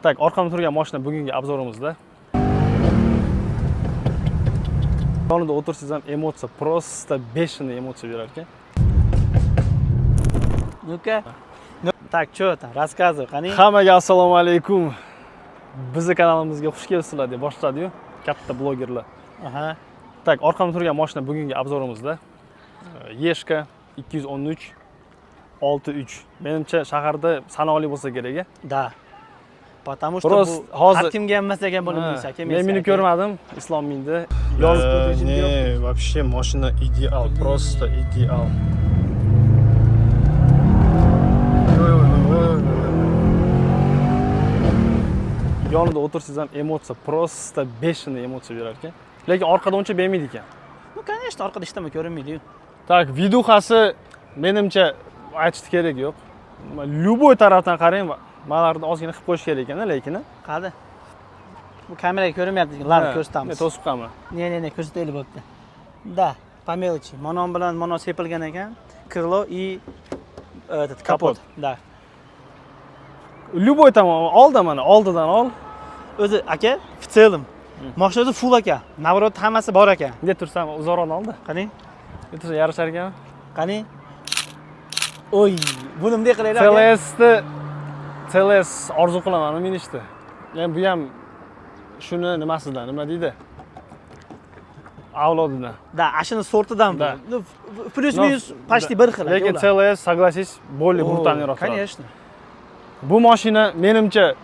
Так, orqamda turgan mashina bugungi обзор imizda. Yonida o'tirsangiz ham emotsiya, просто бешеный emotsiya berar ekan. Ну-ка. Ну, так, что там? Рассказывай, qani. Hammaga assalomu alaykum. Bizni kanalimizga xush kelibsizlar deb boshladi-yu katta blogerlar. Так, orqamda turgan mashina bugungi обзор imizda. Ешка 213 63. Menimcha shaharda sanoqli bo'lsa kerak, a? Да. Потому что Просто bu hozir har kimga emas ekan buni bilish aka. Men minib ko'rmadim, Islom mindi. Не, вообще mashina ideal, просто ideal. Yonida o'tirsangiz ham emotsiya, просто бешеный emotsiya berar ekan. Lekin orqada uncha bermaydi ekan. Ну, конечно, orqada hech nima ko'rinmaydi-yu. Так, видуха si menimcha aytishni kerak yo'q. Любой tarafdan qarang, malarni ozgina qilib qo'yish kerak ekan, lekin. Qani? Bu kameraga ko'rinmayapti, ладно, ko'rsatamiz. To'sib qolma. Не, не, не, ko'rsataylik bo'pti. Да, по мелочи. Monon bilan mono sepilgan ekan. Крыло и этот капот. Kapot. Да. Любой tomon oldi mana, oldidan ol. O'zi aka, в целом mashina o'zi full aka. Наоборот, hammasi bor ekan. Bunday tursam uzoqroqdan oldi. Qani? Bunday tursa yarashar ekan. Qani? Oy, buni bunday qilaylik aka. CLSni CLS orzu qilaman minishni. Yani bu ham shuni nimasidan, nima deydi? Avlodidan. Да, ashuni sortidan bu. Да. Ну, плюс-минус почти bir xil aka Lekin ular. CLS, согласись, более О, брутальный roq turadi. Конечно. Bu mashina menimcha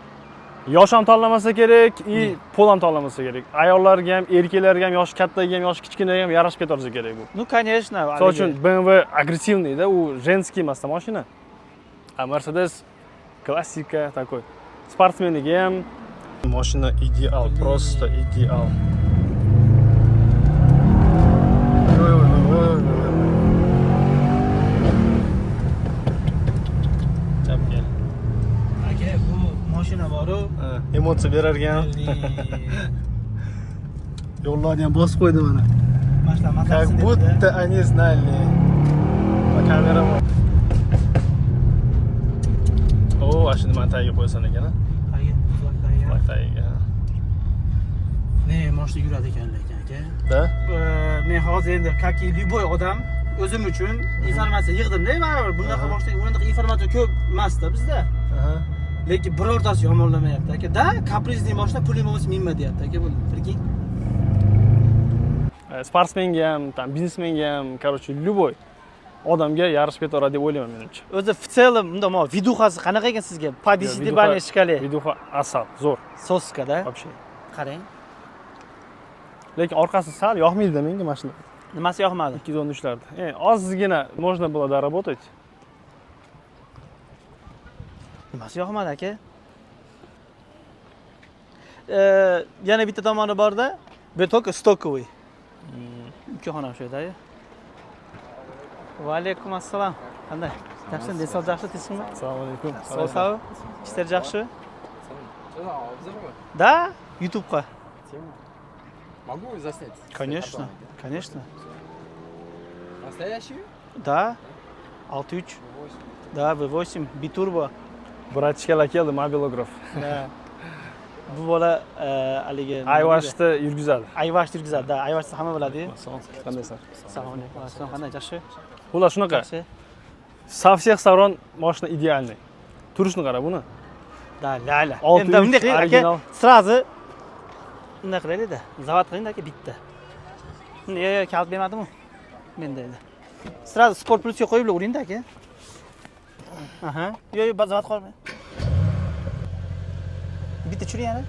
yosh ham tanlamasa kerak и pul ham tanlamasa kerak. Ayollarga ham, erkaklarga ham, yoshi kattaga ham, yoshi kichkinaga ham yarashib ketaversa kerak bu. Ну, конечно. Misol uchun BMW агрессивный da, u женский emasda mashina. А Mercedes klassika такой. Sportsmeniga ham mashina ideal, просто ideal. Chap kel. Aka, bu mashina bor-u. Emotsiya berar ekan. Yo'llarni ham bosib qo'ydi mana. Mashina Как будто они знали. Va kamera bor. O, ana shuni mana tagiga qo'yasan ekan, a? Bak tagiga. Ha. Ne, mashina yuradi ekan lekin aka. Да? Men hozir endi как и любой odam o'zim uchun informatsiya yig'dim-da, baribir bunaqa mashina bunaqa informatsiya ko'p emasda bizda. Lekin birortasi yomonlamayapti aka. Да, капризный mashina, puling bo'lmasa minma deyapti aka buni. Прикинь. Sportsmenga ham, там, biznesmenga ham, короче, любой odamga yarashib ketaveradi deb o'ylayman menimcha. O'zi в целом unda mo видуха si qanaqa ekan sizga? По десятибалльной шкале. Видуха asal, zo'r Соска -da. вообще. Qarang. Lekin orqasi sal yoqmaydi menga mashina. Nimasi yoqmadi? 213 larda. Ozgina можно было доработать. Nimasi yoqmadi aka? Yana bitta tomoni borda, bu только стоковый. Ukaxonam shu yerda. Va alaykum assalom. Qanday? Yaxshi, den sog'lik yaxshi, tinchlikmi? Assalomu alaykum. Sog' sog'. Ishlar yaxshi? Что там, обзор? Да, YouTube'ga. Тему. Могу заснять? Конечно, конечно. Настоящий? Да. 6.3. Да, V8 biturbo. Братишка lar keldi, mobilograf. Да. Bu bola haligi Ayvashni yurgizadi. Ayvash yurgizadi, да, Ayvashni hamma biladi. Assalom, qandaysan? Assalomu alaykum. Assalom, qanday? Yaxshi? Xullas shunaqa. Yaxshi. Со всех сторон mashina идеальный. Turishini qara buni. Да, layla. Olti Endi uch, bunday qiling aka, original. сразу bunday qilaylik-da. Zavod qiling aka bitta. Yo, yo, kalit bermadimi? Menda edi. Сразу Sport Plusga qo'yib uring-da aka. Aha. Yo, yo, zavod qolmay. Bitta tushiring yana.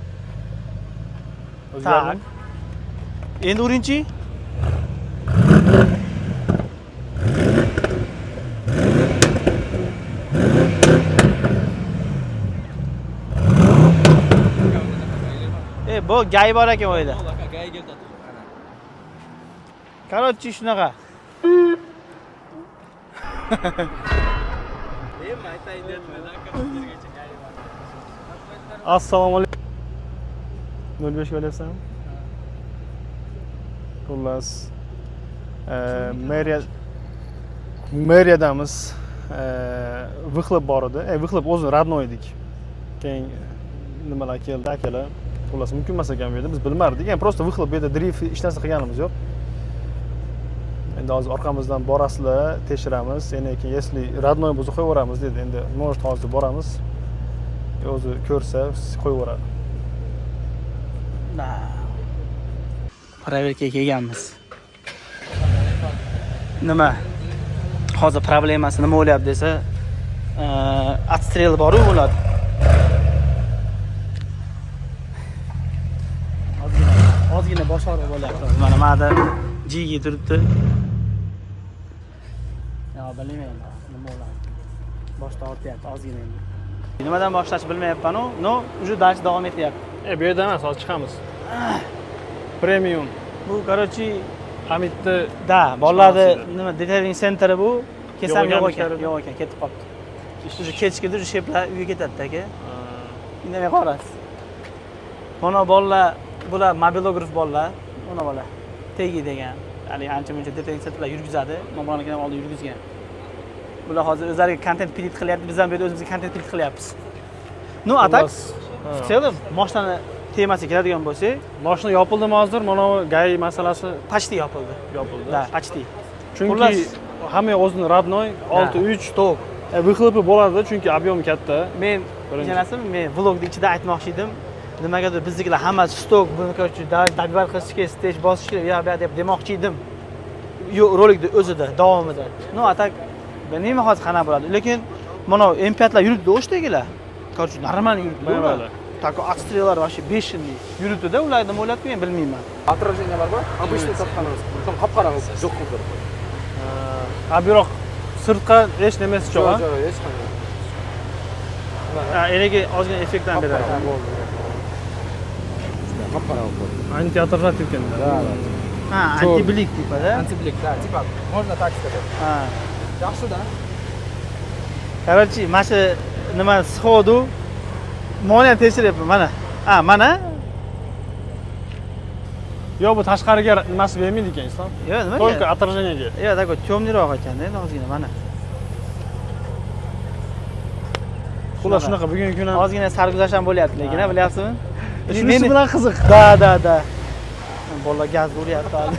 O'zgardimi? Endi uringchi. E, bu gay bor ekan u yerda. Короче, shunaqa. Nima aytayin dedim, Assalomu alaykum. 05 ga olyapsanmi? Xullas, meriyadamiz. Выхлоп bor edi. Выхлоп o'zi родной edik. Keyin Nimalar keldi, akalar. Xullas, mumkin emas ekan bu yerda, biz bilmardik. Yani просто выхлоп, bu yerda drift hech narsa qilganimiz yo'q. Endi hozir orqamizdan borasizlar, tekshiramiz. Endi keyin если родной bo'lsa, qo'yaveramiz dedi. Endi может, hozir boramiz. O'zi ko'rsa, qo'yib yuboradi. Да. Проверка ga kelganmiz. Nima? Hozir problemasi nima bo'lyapti desa, отстрел boru bo'ladi. Ozgina bosh og'riq bo'lyapti. Mana mana Jigi turibdi. Yo, bilmayman nima bo'ladi. Bosh og'rityapti ozgina endi. Nimadan boshlashni bilmayapman-u, но, уже дальше davom etyapti. Bu yerda emas, hozir chiqamiz. Premium. Bu, короче, Hamidni да, bolalarni Ishxonasida. Nima, detailing centeri bu. Kelsam Yo'q yo'q ekan. Ekan, yo'q ekan, ketib qolibdi. Уже kechkidir, sheplar uyga ketadi aka. Indamay qolasiz. Mana bolalar, bular mobilograf bolalar, mana bola. Tegi degan, ya'ni ancha muncha detailing centerlar yurgizadi. Mana ham oldin yurgizgan. Bular hozir o'zlariga kontent пилить qilyapti, biz ham bu yerda o'zimizga kontent пилить qilyapmiz. Ну, а так, в целом, mashinani temasiga keladigan bo'lsak, Mashina yopildimi hozir? Mana bu ГАИ masalasi почти yopildi. Yopildi. Да, почти. Chunki Xullas- hamma o'zini родной 6.3 Ток. Выхлоп i bo'ladi, chunki объем katta. Men Birinchi. ishonasizmi, men vlogni ichida aytmoqchi edim. Nimagadir biznikilar hammasi сток, buni, короче, добивать qilish kerak, stage bosish kerak, u yoq bu yoq deb demoqchi edim. Yo'q, rolikni o'zida, davomida. Ну, а так bilmayman hozir qanaqa bo'ladi. Lekin mana M5 lar yuribdi o'shdagilar. Короче, нормально yuribdi ular. Mayli. Такой отстрел lar вообще бешеный yuribdi-da, ular nima o'ylab qo'ygan bilmayman. Отражение бар го, обычный саткан капкара кылып жок кылып берип. Ha, biroq sirtqa hech nimasi yo'q, ha? Жок, эч кандай. Ha, elagi ozgina effekt ham beradi. Капкара кылып койду. Антиотражатель ekan. Да, да. Ha, антиблик типа, да? Антиблик, да, типа, можно так сказать. Ha. Жакшы да. Короче, mana shu nima сходу moni ham tekshiryapman mana. Ha, mana. Yo'q, bu tashqariga nimasi bermaydi ekan, Islom. Yo'q, nimaga? Только отражение ga. Yo'q, такой темный roq ekanda endi ozgina mana. Xullas, shunaqa bugungi kun ham Ozgina sarguzasht ham bo'lyapti lekin, ha, bilyapsizmi? Shunisi bilan qiziq. Да, да, да. Bolalar gaz uryapti hozir.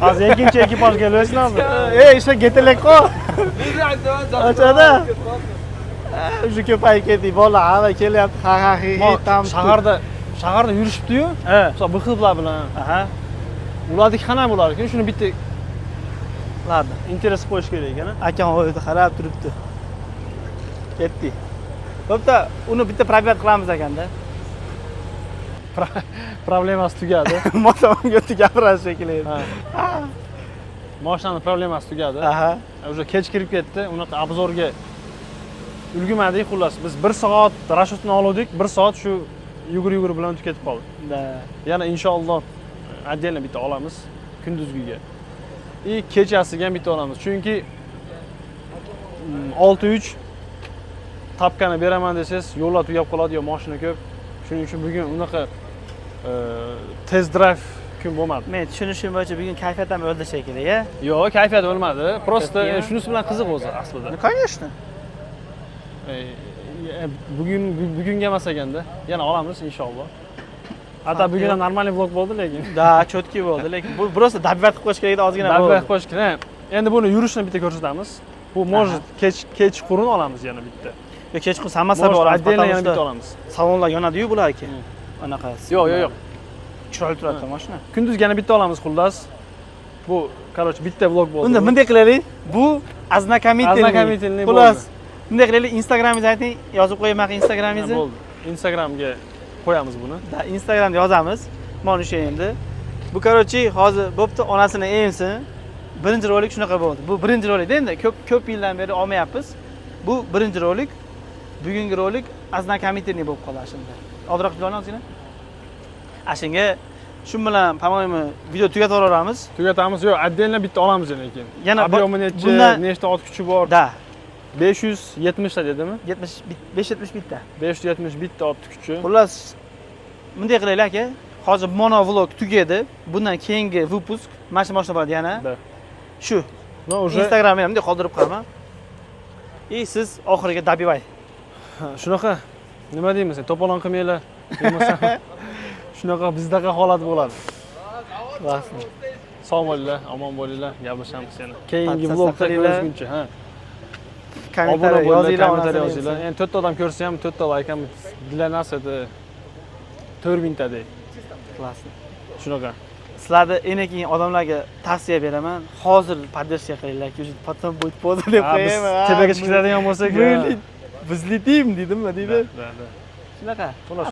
Hozir ikkinchi ekipaj kelyapsiz hozir. Ey, o'sha getelek-ku. Ochada. Уже ko'payib ketdik, bolalar hamma kelyapti. Ha ha hi hi tam. Shaharda yurishibdi-yu. Ha. Misol выхлоп lar bilan. Aha. Ularniki qanaqa bo'lar ekan? Shuni bitta Ладно. интерес qilib qo'yish kerak ekan. Akam o'zi qarab turibdi. Ketdik. Bo'pti, uni bitta пробивать qilamiz ekanda. Problemasi tugadi. Motomonga gapiradi shekilli. Ha. Mashinani problemasi tugadi. Aha. Уже kech kirib ketdi. Unaqa обзор ga ulgurmadik xullas. Biz 1 soat расчет ni oldik, 1 soat shu yugur-yugur bilan o'tib ketib qoldi. Да. Yana inshaalloh отдельно bitta olamiz kunduzgiga. И kechasiga ham bitta olamiz. Chunki 6.3 тапка ni beraman desangiz, yo'llar tugab qoladi yo mashina ko'p. Shuning uchun bugun unaqa test drive kun bo'lmadi. Men tushunishim bo'yicha bugun kayfiyat ham o'ldi shekilli, ya? Yo'q, kayfiyat o'lmadi. Просто Kayfiyat? Shunisi bilan qiziq o'zi aslida. Ну, конечно. Bugun bugunga emas ekanda. Yana olamiz inshaalloh. Hatto bugun ham нормальный vlog bo'ldi lekin. Да, четкий bo'ldi, lekin bu просто добивать qilib qo'yish kerak edi ozgina Добивать bo'ldi. Qo'yish kerak. Endi buni yurishini bitta ko'rsatamiz. Bu может kechqurun olamiz yana bitta. Yo, kechqurun hammasi Может, olamiz, отдельно потому yana что bitta olamiz. Salonlar yonadi-yu bularki. Anaqa. Yo'q, yo'q, yo'q. Chiroyli turadi mashina. Kunduz yana bitta olamiz xullas. Bu, короче, bitta vlog bo'ldi. Unda bu. bunday qilaylik. Bu ознакомительный. Ознакомительный Xullas, bo'ldi. bunday qilaylik, Instagramingizni ayting, yozib qo'yayman Instagramingizni. Ha, bo'ldi. Instagramga qo'yamiz buni. Да, Instagramda yozamiz. Mana o'sha endi. Bu, короче, hozir bo'pti, onasini emsin. Birinchi rolik shunaqa bo'ldi. Bu birinchi rolik endi ko'p ko'p yildan beri olmayapmiz. Bu birinchi rolik. Bugungi rolik ознакомительный bo'lib qoldi shunda. Ozroq joyni ozgina. Ashunga shu bilan, по-моему, video tugatib yuboramiz. Tugatamiz. Yo'q, отдельно bitta olamiz yana keyin. Yana Объем i nechi, nechta ot kuchi bor? Да. 570 ta dedimi? 70 571 ta. 571 ta ot kuchi. Xullas, bunday qilaylik aka. Hozir mono vlog tugadi. Bundan keyingi выпуск mana shu mashina bo'ladi yana. Да. Shu. Но, уже Instagramni ham bunday qoldirib qo'yaman. И siz oxiriga добивай. Shunaqa. Nima deymiz? To'polon qilmanglar. Bo'lmasa shunaqa bizdaqa holat bo'ladi. Классно. Sog' bo'linglar, omon bo'linglar, gaplashamiz yana. Keyingi Подписаться vlogda qilinglar. ko'rishguncha, ha. Obuna Kommentariy bo'linglar, yozinglar, kommentariy onasini yozinglar. Endi to'rtta odam ko'rsa ham to'rtta layk ham для нас это 4000 tadek. Классно. Shunaqa. Sizlarni eng keyin odamlarga tavsiya beraman. Hozir поддержка qilinglar, уже потом будет поздно deb Ha, biz qo'yayman. Tepaga chiqib ketadigan bo'lsak, Мы взлетим deydimi, deydi. Да. Shunaqa. Xullas.